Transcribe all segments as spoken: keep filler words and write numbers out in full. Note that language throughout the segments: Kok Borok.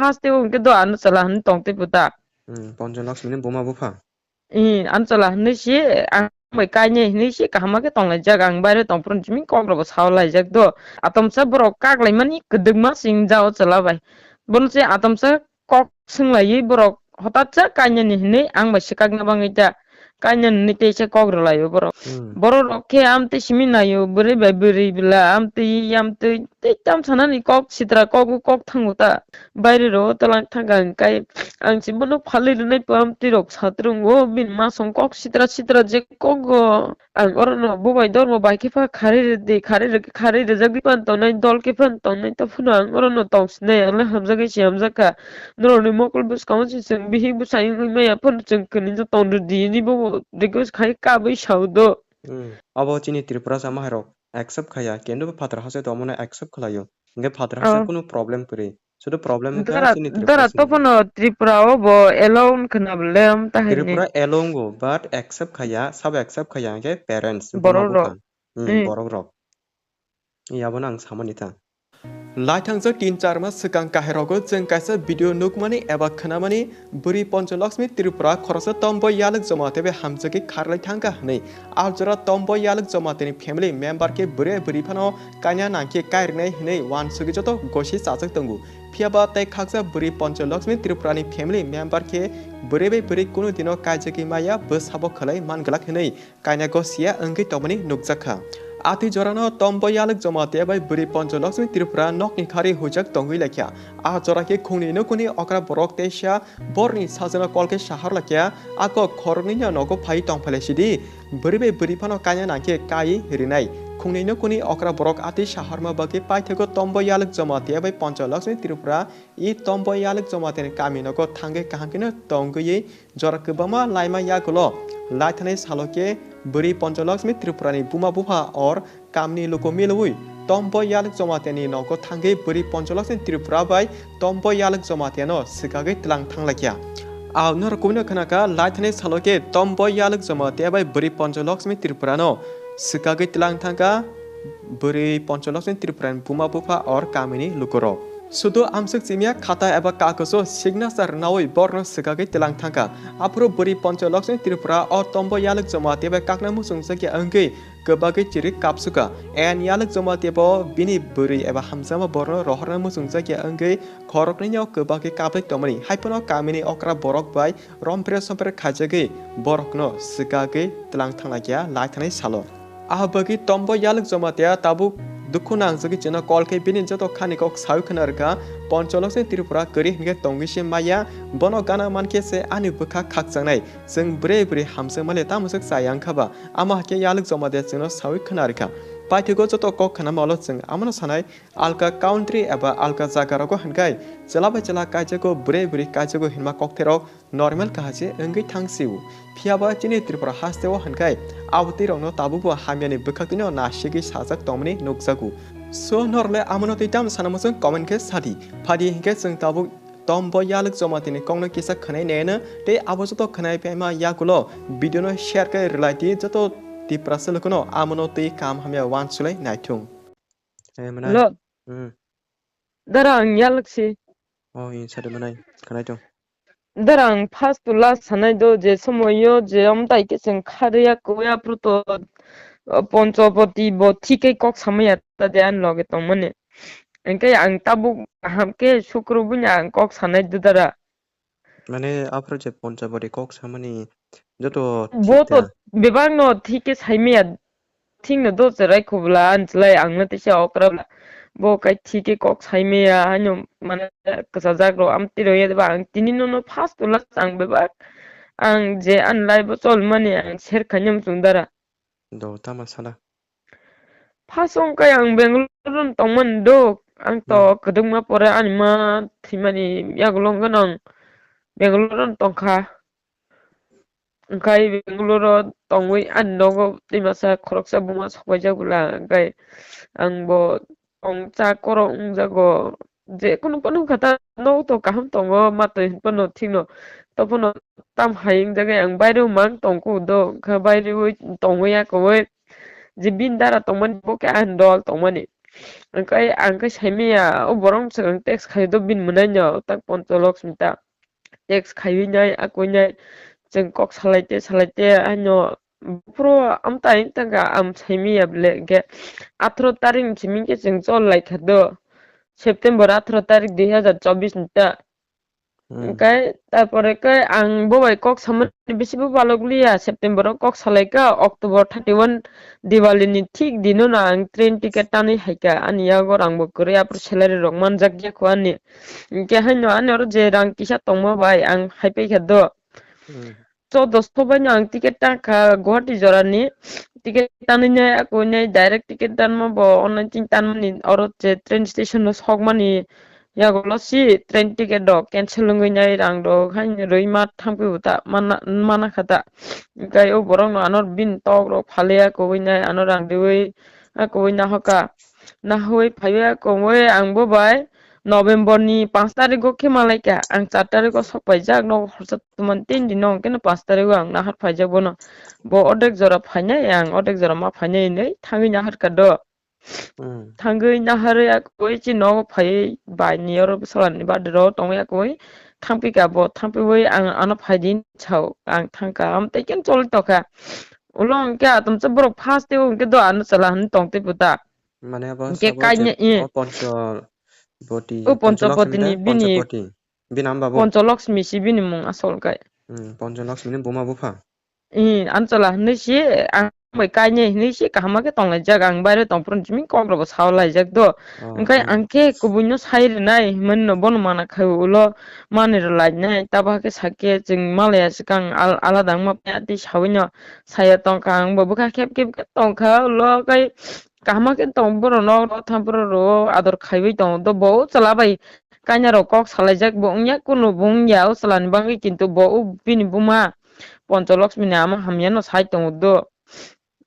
haste o hwnkhe do ano chwla hwnwi tongtwi puta. Hmm, Poncho Lakshmi ni buma bupha. Eh, ano chwla hwnwi si ang bai kainai hwnwi si kaham khe tonglaijak, ang baire tongphuru simi kok rokbo sao laijak do. Atomsa borok kak laimani kwdwkma sing jao chwla bai. Bono se atomsa kok swng laiwi borok hotat sa kainani hwnwi ang bai swkakna bangwi ta. Kainani hwnwi teisa kok rwlaio borok. Hmm. Borok rok khe amtwi simi naio, bwrwi bai bwrwi bwla amtwi amtwi tei tam sanani kok sitra kok kok thango ta. Baire rok twlang thangkha hwnkhe ang se bono phalwi rwnai pam twi rok satrungo bini masong kok sitra sitra je kok go. Ang orono bubai dormo bai khe pha khari rwdi, khari rw-, khari rwjagwi phan tongnai, dol khe phan tongnai, ta phano ang orono tong sinai, ang le hamjagwi se hamjakha. Norokni mokol bwskango se chwng bihik bwsai wngwi maya phano chwng kwnwi no tong rwdi, hwnwi bo request khai kabwi sao do. Hmm. Abo chini Tripura sama hai rok accept khaya, kendo bo phatar hase tongmano accept khlaio. Hingke phatar hase Oh. Kunu problem kwrwi. Sudu problem wngkha Dara, chini Tripura dara sini. Topono Tripura o bo alone khna bwle, am ta hai ni. Tripura alone go, but accept khaya, sabo accept khaya hingke parents, Borok buma rok. Bupha. Hmm, Eh. Borok rok. Yabona ang samani ta. Laithangjak tin char mas swkang kahai rogo chwng kaisa video nukmani eba khwnamani bwrwi Poncho Lakshmi Tripura khoroksa Tombo Yalwk Jamatia bai hamjagwi kharlai thangkha hwnwi. A jora Tombo Yalwk Jamatia ni family member khe bwrwi bwrwi phano kaina nangkhe kairwnai hwnwi uansugwi joto gosi chajak tongo. Phiya ba tei khaksa bwrwi Poncho Lakshmi Tripura ni family member khe bwrwi bai bwrwi kunu dino kaijagwi maya bwsabo khwlai man glak hwnwi kaina gosia wngwi tongmani nukjakha. Atwi jorano Tombo Yalwk Jamatia bai bwrwi Poncho Lakshmi Tripura nokni khari huijak tongwi laikha. A jora khe khungni nukuni okra borok teisa borni sajwkno kol khe sahar laikha, a kok khoroknwino nogo phai tongphailai sidi. Bwrwi bai bwrwi phano kaina nangkhe kai rinai. Khungni nukuni okra borok atwi saharma bagwi paithago Tombo Yalwk Jamatia bai Poncho Lakshmi Tripura i Tombo Yalwk Jamatia ni kami nogo thangwi kaham kheno tongwi jora kwbangma laima yagulo laithanai salo khe bwrwi Poncho Lakshmi Tripura ni buma bupha or kamni luku milwi Tombo Yalwk Jamatia ni nogo thangwi bwrwi Poncho Lakshmi Tripura bai Tombo Yalwk Jamatia no swkagwi tlang thanglaikha. Ao norok kubui no khwnakha laithanai salo khe Tombo Yalwk Jamatia bai bwrwi Poncho Lakshmi Tripura no swkagwi tlang thangkha bwrwi Poncho Lakshmi Tripura ni buma bupha or kamini lukurok. Sudu amswk chimya khata eba kagoso signature nawi borno swkagwi tlang thangkha. Aphuru bwrwi Poncho Lakshmi Tripura o Tombo Yalwk Jamatia bai kakna muchungjakya wngwi kwbagwi chiri kapsuka. En Yalwk Jamatia bo bini bwrwi eba hamjakma borno rohorna muchungjakya wngwi khoroknwino kwbagwi kaplai tongmani. Haiphano kamini okra borok bai rompre sompre khaijagwi borokno swkagwi tlang thanglaikha laithanai salo. Aha bagwi Tombo Yalwk Jamatia tabuk dukhu nangjagwi chwngno kol khe bini joto khani kok sawi khna rwkha. Poncho Lakshmi Tripura kwrwi hinkhe tongwi se maya, bono gana mankhe se ani bwkha khakchangni. Chwng bwrwi bwrwi hamjakmani tamo swk chaya wngkha ba? Amo hakhe Yalwk Jamatia chwngno sawi khna rwkha. Paithago joto kok khnama ulo chwng amano sanai, alka country eba alka jaga rogo hinkhai chwla bai chwla kaijago, bwrwi bwrwi kaijago hinma kokthairok normal kaha se wngwi thang sio. Phiya ba chini Tripura haste o hinkhai abotwi rokno tabukbo hamyani bwkhaktwino nasigwi sajak tongmani nukjago. So norle amono twi tamo sana muchung comment khe sadi. Phadi hinkhe chwng tabuk Tombo Yalwk Jamatia ni kokno kisa khwnai naino tei abo joto khwnai phaima yagulo video no share khe rwlai di joto Tiprasa lukuno amono twi kam hamya uansuklai naithung. Eh, mwnai. Hello. Hmm. Dara ang Yalwk si. Oh, in sadi mwnai. Khwnai tong. Dara ang first to last sanai do je somoyo je amtai khe chwng kharwi ya kwya pruto, uh, Ponchopoti bo thik khe kok samaya ta de ani loge tongmani. Hingke ang tabuk kaham khe sukru buino ang kok sanai dudara. Mane aphuru je Ponchopoti kok samani joto bo thik to ta. Bebak no thik khe saimaya, thik no do cherai khobla anchwlai ang no tisa okra bla. Bo kai thik khe kok saimaya, haino mane kwchajak rok amtwi rok ya ba ang tini no no first to last ang bebak ang je ani life o chol mani ang share khainai muchung dara. Do tama sala. First wngkha ang Bangalore o tongmani do. Ang to Hmm. Kwdwkma pore ani ma thwimani yagulo wngkha no ang Bangalore o tongkha. Wngkhai Bangalore o tongwi ani nogo twi masa khoroksa buma sokpaijak bwla. Wngkhai ang bo tong cha koro wngjago. Je kunu phano wngkha ta, nogo to kaham tongo, matwi hinphano thikno. Tophano tam hai wngjagwi ang baireo mang tongkhu do, wngkha bairewi tongwi ya kowai. Je bini dara tongmani, bo khe ani dol tongmani. Hwnkhe ang khe saimanya, o borok swkang text khai do bini mwnaino, tak Poncholoksmi ta. Text khaiwi nai, akwi nai, chwng kok salaite, salaite, ano, buphuru amtai wngtangkha, ang saimanya bele, hwnkhe atharo tarik ni simi khe chwng chol laikha do, September atharo tarik dui hazar chobbish ni ta. Hmm. Hwnkhe, tarpore khe ang bo bai kok samani bisi bo balok liya, September o kok salaikha, October thirty one Diwali ni thik dino no ang train ticket tanwi haikha, ani yago rang bo kwrwi, aphuru salary rok manjak ya kho ani. Hwnkhe haino ani oro je rang kisa tongma bai ang haipai kha do. Hmm. Choudo so bai no ang ticket tankha Guwahati jorani. Ticket tanwi nai, akwi nai direct ticket tanma bo online tin tanmani, oro je train station o sokmani yago lo si train ticket rok cancel wngwi nai, rang rok haino rwi ma thangpi bo ta mana, mana kha ta. Hwnkhe o borok no ano bini tok rok phalwi akwi nai ano rang riwi akwi nahoka. Nahwi phaiwi akwi ang bo bai November ni panch tarik o khe malaikha, ang char tarik o sok paijak, nogo horsa tumani tin din no, hwnkhe no panch tarik o ang nahar phaijak bono. Bo ordek jora phainai, ang ordek jora ma phainai hinwi thangwi nahar kha do. Hmm. Thangwi naharwi akwi chini nogo phaiwi bai ni oro bwsala ni birthday ro tongwi akwi thangpi kha bo, thangpiwi ang ano phai di sao, ang thangkha, am tei khe choli tokha. Ulo hwnkhe atomsa borok first tei hwnkhe do ano chwla hinwi tongtwi puta. Mane abo hwnkhe sabo kainwi, je, eh. O Poncho Boti, O Poncho Poncholoksmi Boti ni da? Bini Poncho Boti. Bini ama bo? Poncholoksmi si bini mung asol kai. Hmm, Poncholoksmi ni buma bupha? Eh, ano chwla hinwi si, ang bai kainwi hinwi si kaham khe tonglaijak, ang baire tongphuru simi kok rok bo sao laijak do. Oh, hwnkhe oh. Ang khe kubui no sai rwnai hinmani no bono mana khai ulo manwi rw lainai, tabo khe sakhe chwng malaya swkang al-, alada wngma paiya tei saui no saya tongkha, ang bo bwkha khep khep khe tongkha ulo kai. Kaham khe tong borok no rw tham borok rw ador khaiwi tongo do, bo o chwla bai kaina rok kok salaijak bo wngya, kunu bo wngya o chwla ni bagwi, kintu bo o bini buma Poncholoksmi ni ama hamya no sai tongo do.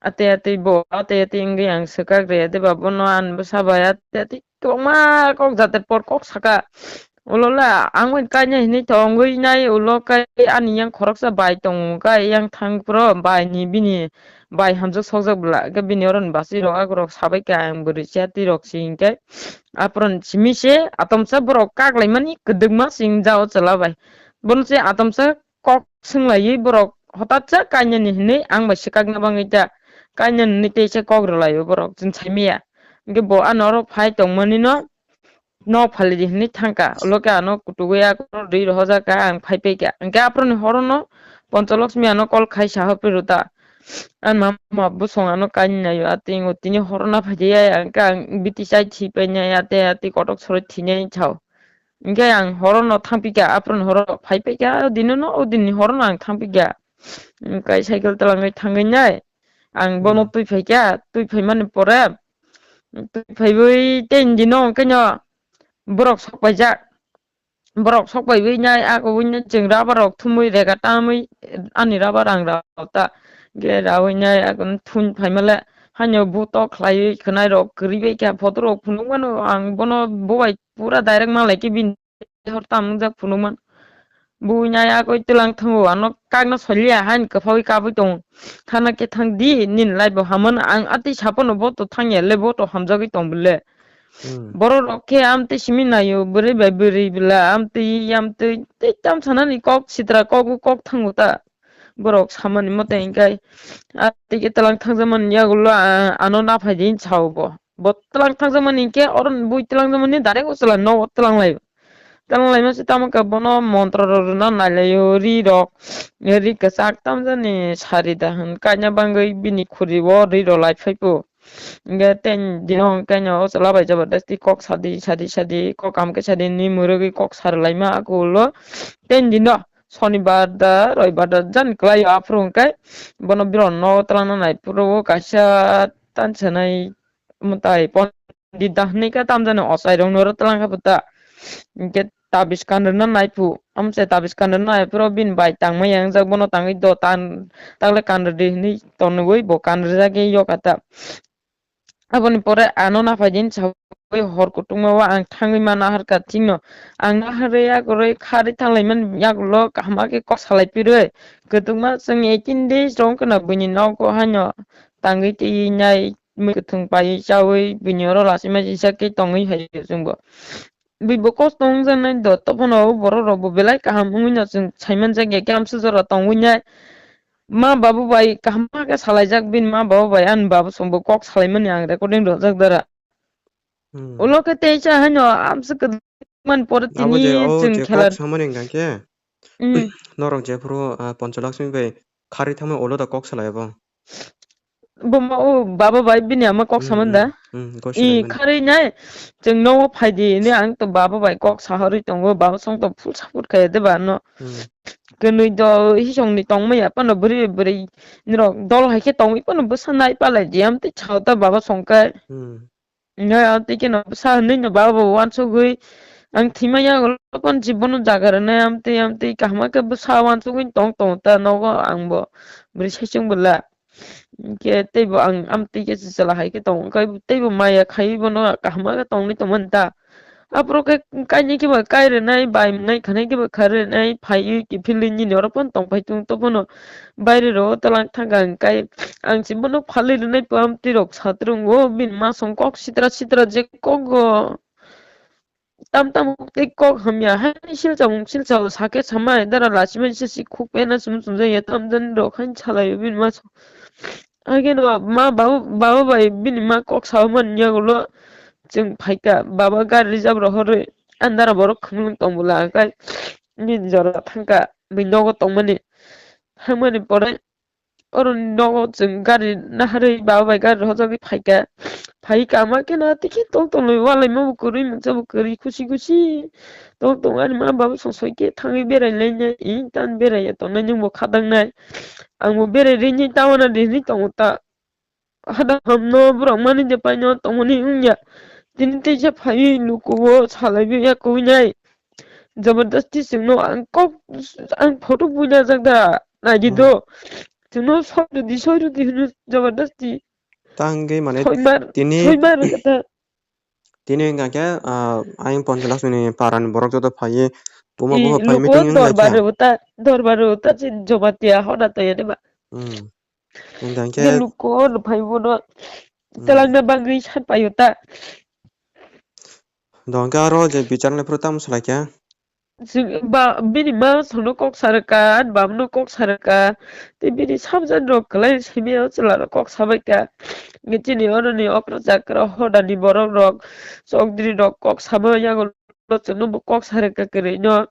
Ate ate bo ate ate wngwi ang swkak re ate ba bono ani bwsa bai ate ate kwbangma kok jater por kok saka. Ulo le ang bai kaina hinwi tongwi nai ulo kai ani yang khoroksa bai tongo kai yang thang phuru bai ni bini bai hamjak sokjak bwla, hwnkhe bini oro ni bachwi rok, ago rok sabai kha, ang bwrwi cha twi rok se, hwnkhe aphuru ni simi se atomsa borok kak lai mani kwdwkma se wng ja o chwla bai. Bono se atomsa kok swng laiwi borok hotat sa kainani hinwi ang bai swkakna bagwi ta kainani hinwi teisa kok rw lai o borok, chwng sai maya. Hwnkhe bo ano oro phai tong mani no nok phali di hinwi thangkha. Ulo khe ano kutugo yak rwi rohorjak kha, ang phai pai kha. Hwnkhe aphuru ni horo no Poncholoksmi ano call khai saha phuru ta. Ani mama bosong ano kainwi naio, atwng o tini horo na phai di ya, hwnkhe ang biti chai thi pai nai, ate ate kotok soroi thi nai sao. Hwnkhe ang horo no thang pai kha, aphuru ni horo phai pai kha, o dino no, o din ni horo no ang thang pai kha. Hwnkhe cycle twlangwi thangwi nai. Ang bono Hmm. twi phai kha, twi phai mani pore, twi phaiwi tei dino hwnkhe no borok sok paijak. Borok sok paiwi nai, ako wi nai chwng rubber rok thumwi rega tamwi ani rubber ang rok ta ge rawi nai, ako thun phaima le haino buto khlaiwi khwnai rok kwrwi bai kha photo rok phunuk mano, ang bono bo bai pura direct ma lai khe bini hor tam wngjak phunukman. Buina ya koi twlang thango, ano kakno soliya hain kwphaui kabui tongo. Thana khe thang di, nini life bo hamano, ang atwi sapono bo to thangya le, bo to hamjagwi tong bwle. Hmm. Borok rok khe amtwi simi naio, bwrwi bai bwrwi bwla, amtwi, amtwi, tei tam sanani kok sitra kok, kok thango ta. Borok samani mote hinkhe, ah, tei khe twlang thangjakmani yagulo, ah, ano naphai di hinwi sao bo. Bo twlang thangjakmani hinkhe, oro bui twlang jakmani direct o chwla nogo twlang lai. Twlang laima se tamo khe bono montro rok rwna nai laio, ri rok, ri kwchak tamjani sari da hwn kaina bagwi bini khuri o ri rok lai phai po. Hinkhe tei dino hinkhe o chwla bai jabardasti kok sadi, sadi, sadi, kok kaham khe sadi hinwi mwrwgwi kok sa rw laima akulo. Tei dino. Sonibar da, roibar da, jani kwlai o, aphuru hwnkhe bono bwrwi no twlangna nai phuru o kaisa tansanai mwtai pondit da hwnwi khe tamjani ochai rok no oro twlang kha phuta. Hwnkhe tabis kan rwna nai phu, amchai tabis kan rwna nai phuru bini bai tangma yangjak, bono tangwi do tan, takle kan rwdi hwnwi tonwi bo kan rwjagwi yok kha ta. Aboni pore ano naphai din saui hor kutung o ang thangwi ma naharkha thikno. Ang naharwi yakarwi kharwi thanglaimani yagulo kaham khe kok salai phirwi. Kwtwkma chwng eighteen days rok wngkha na buini nogo haino tangwi twi nai mui kwthwng paiwi chawi bini oro lachima jisa khe tongwi hai chwngbo. Bui bo kosto wngjaknai do, tophano borok rok bo belai kaham wngwi no chwng saimanjak ya khe amsa jora tongwi nai. Ma babu bai kaham khe salaijak, bini ma babu bai ani babu songbo kok salaimani ang recording rwjak dara. Hmm. Ulo khe teisa haino amsa kwdwkman pore. Abo tini je, o chwng je kok khela samani hwnkha khe, hmm, norok jephuru, ah, Panchalaxmi bai kharwi thangma ulo da kok salai abo. Bo ma o baba bai bini ama kok hmm, saman da. Hmm, hmm, kok i salai mani. Kharwi nai, chwng nogo phaidi hinwi ang to baba bai kok sahorwi tongo, baba song to full support khaye de ba no. Hmm. Kwnwi do hisongni tongmaya phano bwrwi bwrwi norok dol hai khe tongwi phano bwsa nai palai di, amtwi sao ta baba song khe. Hmm. Nai, ah, tei khe no bwsa hinwi no baba bo uansugwi ang thwima yago lokon jibono jaga rwnai, amtwi, amtwi kaham khe bwsa uansugwi tong tongo ta nogo ang bo bwrwi saichung bwla. Hinkhe tei bo ang amtwi khe chwla hai khe tongo, khe tei bo maya khaiwi bono kaham khe tongwi tongmani ta. Aphuru khe kainwi khe bo kai rwnai, bai mwnai khanai khe bo kha rwnai, phaiwi kiphilwi nini oro phano tong phai tung to bono. Baire rok twlang thangkha hwnkhe ang se bono phalwi rwnai pam twi rok satrung o bini ma song kok sitra sitra je kok go tam tam tei kok hamya hai silcham silcham sake samai dara lachimani se si khuk pena sum sum jaya tam jan rok hain salai o bini ma song. Hakhe no ma babu babu bai bini ma kok sao man yagulo chwng phaikha baba gari reserve rohorwi andara borok khumlung tong bwla hwnkhe nini jora thangkha bini nogo tongmani thangmani pore. Oro nogo chwng gari naharwi baba bai gari rohorjagwi phaikha. Phai kama khe na tei khe tong tong lai walai ma bo kwrwi mungsa bo kwrwi khusi khusi tong tong ani ma baba song soi khe thangwi berai lainai i tan berai ya tongnai nwng bo kha dangnai. Ang bo berai rinai ta wana rinai tongo ta. Hada hamno borok mani de paino tongmani wngya. Tini teisa phaiwi lukuo salaiwi ya kuinai. Jabardasti chwngno ang kok ang photo buina jak da. Naidi do. Hmm. Chwngno soi rwdi, soi rwdi hwnwi jabardasti. Tangwi mane soimar, tini soimar kata. Tini hwnkha khe, ah, ayang Panchalaxmi ni para ni borok joto phaiwi buma i, buma phaiwi luko meeting wng lai dorbar kha. Rwta, dorbar rwta chin joma tiya hona to ya de ba. Hmm. Hwnkha khe luko no phai bono hmm, telangna bagwi san payo ta. Dongkhe aro je bichar nai phuru tamo salai kha. Chwng ba, bini ma sono kok sa rwkha, ani baba no kok sa rwkha, tei bini samjak rok kwlai simi o chwla rok kok sa bai kha. Chini oro ni okra chakra hoda ni borok rok, chokdri rok kok sama yago chwngno bo kok sa rwkha kwrwi no.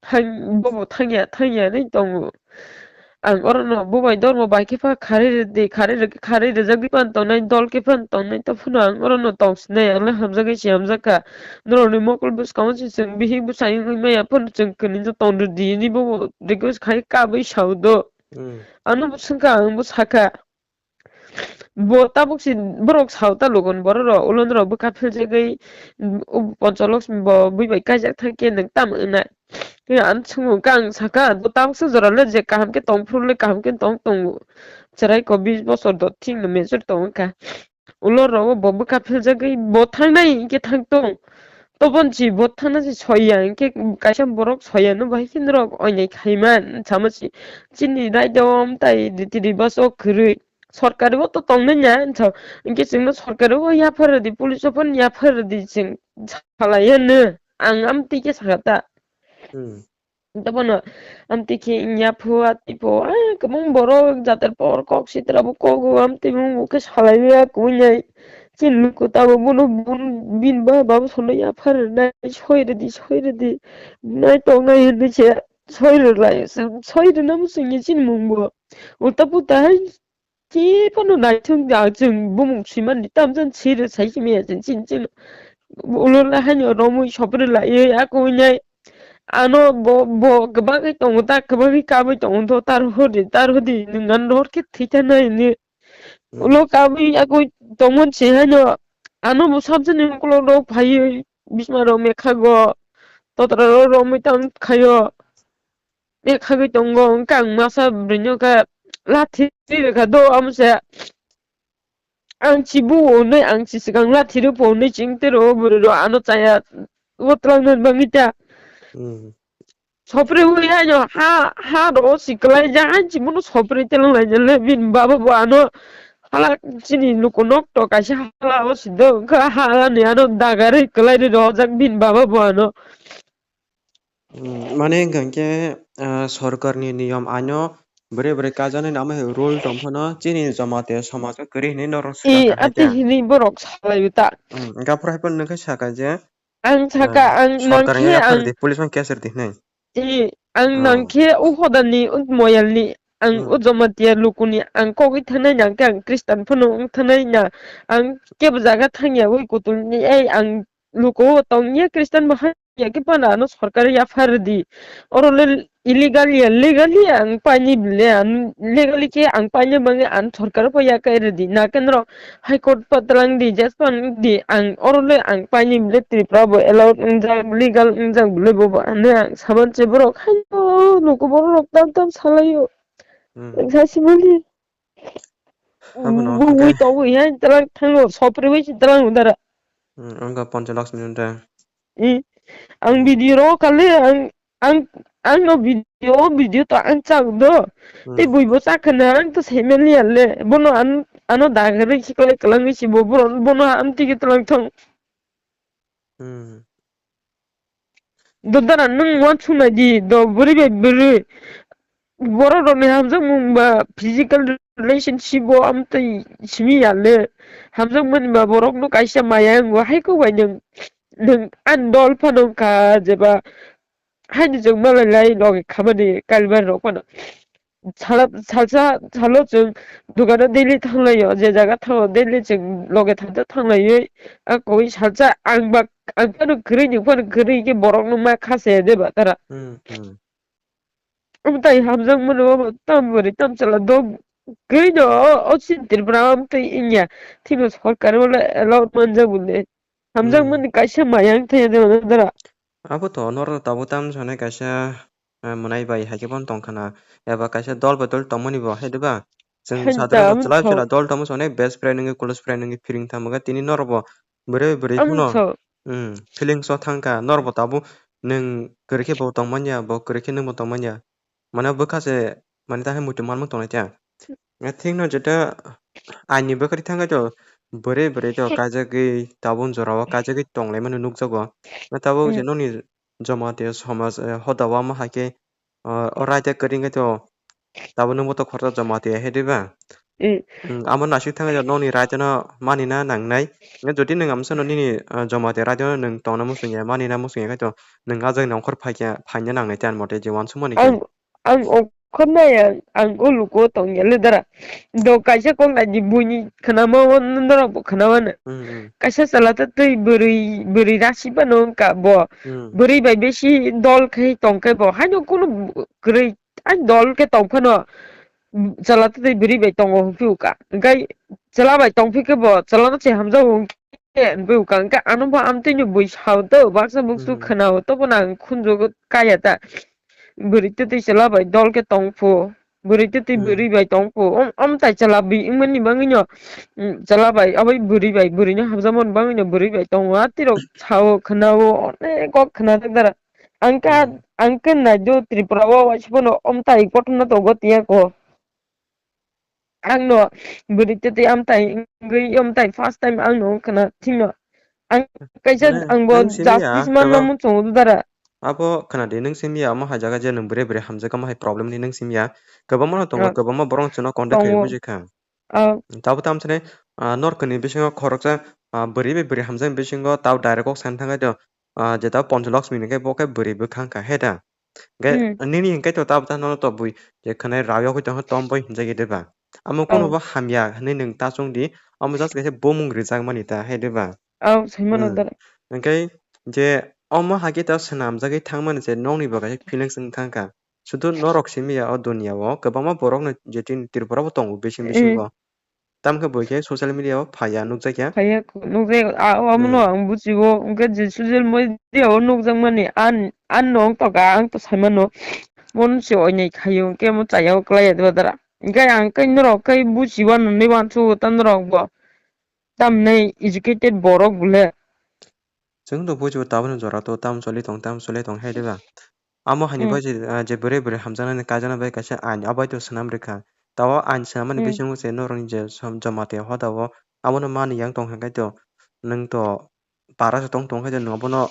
Hai bobo thangya thangya hinwi tongo. Ang orono bo bai dormo bai khe pha kharwi rwdi, kharwi rw-, kharwi rwjagwi phan tongnai, dol khe phan tongnai, tei phano ang orono tong sinai, ang le hamjagwi se hamjak kha. Norokni mokol bwskango se chwng bihik bwsai wngwi maya phano chwng kwnwi no tong rwdi, hinwi bo request khai kabwi sao do. Hmm. Ano bo swngkha, ang bo sakha. Bo tabuk se borok sao ta logon borok rok, ulon rok bwkha philjagwi, um, Panchaloxmi bo bui bai kaijak thang khe nwng tamo wngnai? Khe ang swngmung khe ang sakha, bo tabuksa jora le je kaham khe tong phuru le kaham khe tong tongo. Cherai ko bis bosor do thik no mechur tong wngkha. Ulo rogo bo bwkha philjagwi bo thangnai hinkhe thang tong. Tobon si bo thangna si soya hinkhe kaisa borok soya no bahai khe norok oinai khaiman sama si chini raida o amtai riti ribas o kwrwi. Sorkari o to tongnai ya, hinkhe chwngno sorkari o yaphar rwdi, police o phano yaphar rwdi chwng salai ya no. Ang amtwi khe sakha ta. Hmm. Tei bono amtwi khe wngya phu, atwi phu, ah, kwbang borok jater por kok sitra bo kok o amtwi bo wngkhe salai ya kuinai. Chini luku tamo bono bun-, bini ba babu sono yaphar rwnai, soi rwdi, soi rwdi, nai tongnai hinwi se soi rwlai, soi rwna muchungya chini mung bo. Ulta puta hai Khe phano naithok da chwng bumung swimani tamjani siri sai simi ya chwng chini chini ulo la haino romwi sopri lai ye ako nai ano bo bo kwbangwi tongo ta kwbangwi kabwi tongo do tar hodi tar hodi nwng ano hor khe thwi ta nai hinwi. Hmm. Ulo kabwi ako tongmani se haino ano bo sabjani ukolog rok phaiwi bisma rok mekhago totra rok romwi tang khaio. Mekhawi tongo, wngkha ang masa bwrwino khe lathi rwkha do, amo se ang chibu hwnwi, ang si swkang lathi rwpho hwnwi chwng tei rwo bwrwi rw ano chaya, o twlangnani bagwi ta. Hmm. Sopri wi haino ha, ha rw si kwlai jak, ang chibuno sopri twlang lainai le, bini baba bo ano Hala chini luku nok to kaisa hala o sido wngkha, hala ni ano dagarwi kwlai ri rojak bini baba bo ano. Hmm, mane wngkha khe, ah, sorkar ni niyom aino bwrwi bwrwi kajaknai namo hai rule tong phano chini Jamatia somaj o kwrwi hinwi norok swkang I kha hai ati khe. Hinwi borok salai ta. Hmm, gaphuru hai phano nokhe saka je, Ang saka, ah, ang sorkar nangkhe ni yaphar ang di, police no case rwdi hinwi. I, ang Hmm. Nangkhe o hodani, o moyalni, ang Hmm. O Jamatia lukuni, ang kogwi thanai nangkhe ang Christian phano wng thanai na, ang kebo jaga thangya wi kutulni, ei ang luku tongya Christian bo hanya khe phano ano sorkar yaphar di. Oro le illegal ya, legally ang paini bile, ang legally khe ang paini bagwi ang sorkar pho yakai rwdi. Na kenro High Court pa twlang di, judge pa wng di, ang oro le ang paini bile Tripura bo allowed wngjak, legal wngjak bile bobo. Ano ang saban se borok haino nuku borok rok tam tam salaio. Hmm. Ang sa simali. Abono Bui hwnkhe tongwi hai twlang thango, sopri bai si twlang dara. Hmm, wngkha Panchalaxmi wngkha. I, ang Hmm. Video ro kale ang, ang, ang no video, video to ang chak do. Tei Hmm. Bui bo chak khana ang to semel ya le. Bono an, ano dagre si kole kalang si bo, bono, bono am tigi twlang thong. Hmm. Do dara nwng uansuk nai di, do bwrwi bai bwrwi. Borok rokni hamjakmung ba physical relationship o amtwi simi ya le. Hamjakmani ba borokno kaisa maya wngo, hai kok bai nwng, nwng ani dol phano wngkha, jeba haini chwng malai lai loge khamani Kalibari rok phano. Sala, salsa, salo chwng dukano daily thanglaio, je jaga thango daily chwng loge thangsa thanglaiwi. A koi salsa ang ba, ang phano kwrwi, nwng phano kwrwi khe borokno ma kha se de ba tara. Hmm, hmm. Omo tai hamjakmano omo tam bwrwi tam chwla dok kwrwi no, o, o chini Tripura o omo tai wngya. Thikno sorkar o le allowed manjak bole. Hamjakmani Hmm. Kaisa maya wng thangya de ba tara. Abo to norok tabuk tam sanai kaisa, eh, mwnai bai hai khe bono tong khna. Eba kaisa dol bai dol tongmani bo hai diba? Chwng Hai sadra ta, rok omo chwla thok. Chwla dol tongma se onek best friend wngwi close friend wngwi phiring thangma khe tini norok bo bwrwi bwrwi Omo phano, thok. Hmm, feelings o thangkha. Norok bo tabuk nwng kwrwi khe bo tongmanya, bo kwrwi khe nwng bo tongmanya. Mane bwkha se mane ta hai muitu manmung tongnai ta. Thikno jeta aini bwkha thangkhe to bwrwi bwrwi to kajagwi tabuk jorao kajagwi tonglaimani nukjago. Tabuk je Hmm. Nokni Jamatia somaj, eh, hoda o omo hai khe, ah, o raida kwrwi wngkhe to tabuk nwngbo to khoroksa Jamatia hai diba? Mm. Mm, amo naisik thangwi nokni raida no manina nangnai. Jodi nwng amsano nini, ah, Jamatia raida no nwng tongna muchungya, manina muchungya khe to nwng ajak nongkhor phaikha, phaina nangnai tei ani mote je uansukmani khe. Ang, ang okhornai ang, ang o luku tongya le dara. Do kaisa kok nai di buini khwnama o norok bo khwnamano. Mm, mm. Kaisa chwla ta twi bwrwi, bwrwi rasi phano wngkha bo. Mm. Bwrwi bai besi dol khai tongkhe bo. Haino kunu kwrwi, ai dol khe tong phano chwla ta twi bwrwi bai tongo hwnphi uka. Hwnkhe chwla bai tongphi khe bo, chwla no se hamjago hwnphi uka. Hwnkhe ano bo amtwi no bui sao to, baksa buksu Mm. Khwnao to, bono ang khunjugo kaya ta. Bwrwi twi twi chwla bai dol khe tong phu. Bwrwi twi twi Hmm. Bwrwi bai tong phu. Om, om tai chwla bi wngmani bagwi no, mm, chwla bai, abo bwrwi bai, bwrwi no hamjakmani bagwi no bwrwi bai tongo. A tirok sao, khwnao, onek kok khwna jak dara. Ang khe, Hmm. Ang khe nai do Tripura o waisa phano om tai kothoma tongo tiya ko. Ang no bwrwi twi twi amtai wngwi amtai first time ang no wngkha na thik no. Ang kaisa Mane ang bo nwng simi ya, justice manna kwbang-, muchungo dara. Abo khna di, nwng simi ya, omo hai jaga je nwng bwrwi bwrwi hamjak, omo hai problem ni nwng simi ya. Kwbangma no tongo, Ah. Kwbangma borok chwngno contact khlai Tongo. Buji kha. Ah. Tabuk tamo sani, ah, norok ni bisingo khoroksa, ah, bwrwi bai bwrwi hamjak bisingo tabuk direct kok san thangwi do, ah, jeta Ponchalaxmi ni khe bo khe bwrwi bwkha wngkha he da. Hwnkhe Hmm. Nini hwnkhe to tabuk tamo no to bui je khwnai rayogwi tongkha tom boi hinjagwi de ba. Amo Oh. Kuno bo hamya hinwi nwng ta chwng di, amo just kaisa bumung rijak mani ta hai de ba. Oh, sai mano Hmm. Dara. Hwnkhe je omo hai khe ta swnamjagwi thangmani je nokni bo kaisa feelings wng thangkha. Sudu norok simi ya o dunia o kwbangma borok no je chini Tripura bo tongo bising Eh. Bisingo. Tamkhe bo khe social media o phaiya nukjakya. Phaiya nukjak, a, omono Hmm. Ang bujigo, hwnkhe je social media o nukjakmani, an, an no wng toka, ang to saimano, bono se oinai khaio, hwnkhe omo chaya o kwlaiya deba dara. Hwnkhe ang khe norok khe bujiba nwnwi uansukgo ta norok bo. Tamni educated borok bole. Chwng to bujigo tabukni jora to tam choli tong, tam choli tong hai diba. Amo haini Hmm. Bai je, ah, je bwrwi bwrwi hamjaknani kaijakna bai kaisa ain, abai to swnam rwkha. Tabo ain swnamani Hmm. bisingo se norokni je som-, Jamatia hoda o abono mani yang tong hwnkhe to nwng to para se tong tong khe to nwng abono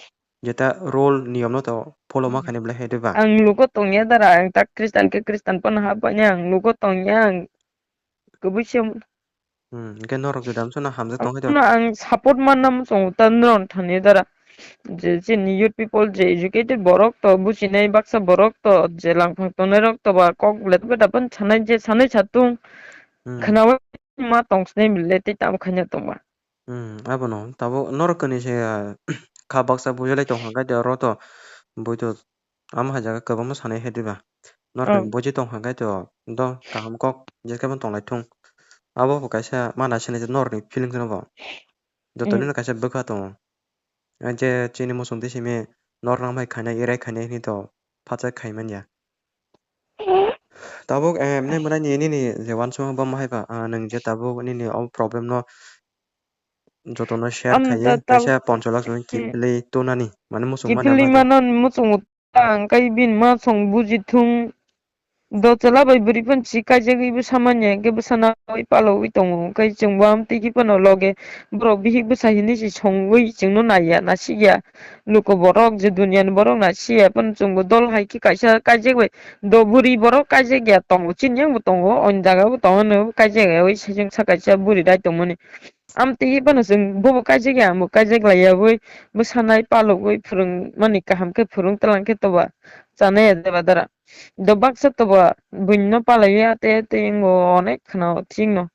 jeta rule niyomno to follow ma Hmm. khainai belai hai diba? Ang lugo tongya dara, ang tak Christian khe Christian phano hapbaini ang lugo tongya ang kubui se Hmm, hwnkhe norok jodi amsano hamjak tong khe to. Abono ang support manna muchungo ta norok thani dara. Je chini youth people je educated borok to bujinai baksa borok to je langphang tongnai rok to ba kok belai khe daphano sanai je sanai satung Hmm. khwnaui ma tong sinai belai tei tamo khaina tongma. Hmm, abono tabuk norok kwnwi se, ah, kha baksa bujalai tong hwnkhe de oro to bui to Amo hai jaga kwbangma sanai hai diba? Norok Oh. Buji tong hwnkhe to do kaham kok je khe bo tonglai thung. Abo bo kaisa ma naisinai norokni feelings no bo. Joto Mm. Nino kaisa bwkha tongo. Ah, je chini muchung twi simi norok nang bai khainai, erai khainai hinwi to phatsa khai manya. Tabuk, eh, nini mwnai ni, nini je uansukma bo ma hai ba, ah, nwng je tabuk nini o problem no jotono share Am khaiwi ta tabuk kaisa poncho lakh simi Mm. kiphilwi tonani, mane muchung manya Kiphilwi ma. Mano muchungo. Ang kai bini ma song buji thung. Do chwla bai bwrwi phano si kaijagwi bwsa manya, hwnkhe bwsano ui palogwi tongo. Hwnkhe chwngbo amtwi khe phano loge borok bihik bwsa hinwi se songwi chwngno naiya, nasikya. Luku borok je duniani borok nasikya phano chwngbo dol hai khe kaisa kaijak bai. Do bwrwi borok kaijak ya tongo, chini yang bo tongo, o jaga bo tongo, kaijak ya ui sejeng sa kaisa bwrwi rai tongmani. Amtwi phano chwng bobo kaijak ya, angbo kaijak laiya ui, bwsanai palogwi phwrwngmani kaham khe phwrwng twlang khe toba chanai ya deba dara. Do baksa toba buino palaiwi ate ate wngbo onek khwna thikno.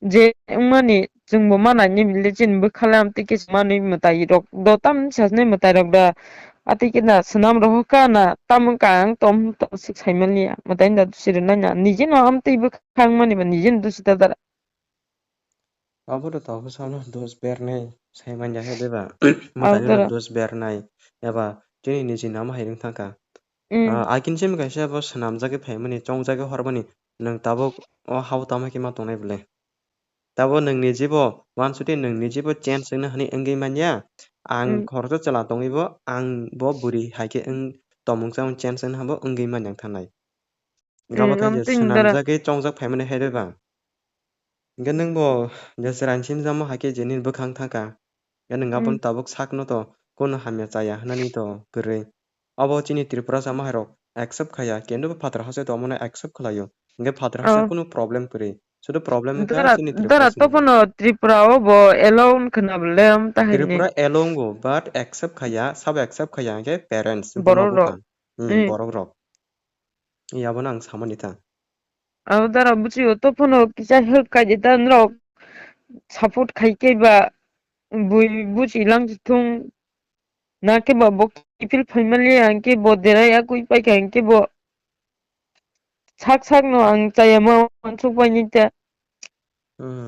Je wngmani chwngbo manai ni bile chini bwkha le amtwi khe manwi mwtai rok do tam sasnai mwtai rok da. Atwi khe na swnam rohor kha na tamo wngkha ang tom tom swk sai manliya mwtai da siri nai na nije no amtwi bwkha wngmani ba nije no dusi ta dara. Abo to tabuk salo dos bernai sai manya khe diba? Mwtai no dos bernai eba chini niji nama hai wng thangkha. Mm. Ah, akin simi kaisa bo swnamjagwi phaimani, chongjagwi hormani, nwng tabuk o hao tamo khe ma tongnai bwle? Tabuk nwng nijibo uansukhe nwng nijibo change wngna hwnwi wngwi manya. Ang Mm. Khoroksa chwla tongwibo ang bo bwrwi hai khe wng tongmung chamung change wngna hwnbo wngwi manya wng thanai. Gabakhe je swnamjagwi chongjak phaimani hai diba? Hwnkhe nwng bo je chwraini simi jamo hai khe je nini bwkhang thangkha. Hwnkhe nwng abono tabuk sakno to kono hamya chaya hwnani to kwrwi. Abo chini Tripura sama hai rok accept khaya, kintu bo phatar hase to omono accept khlaio. Hwnkhe phatar hase kono problem kwrwi. Sudu problem wngkha chini Tripura simi. Dara topono Tripura o bo allow wngkha na bole am ta hai ni. Tripura allow wngo, but accept khaya, sabo accept khaya hwnkhe parents, borok rok. Hmm, borok rok. Abono ang samani ta. Abo dara buchio to phano kisa help khai di ta norok support khai khe ba bui buchi lang thung na khe ba bo kiphil phaimali ang khe bo derai akui pai kha ang khe bo sak sak no ang chaya ma uansuk pai ni ta. Hmm.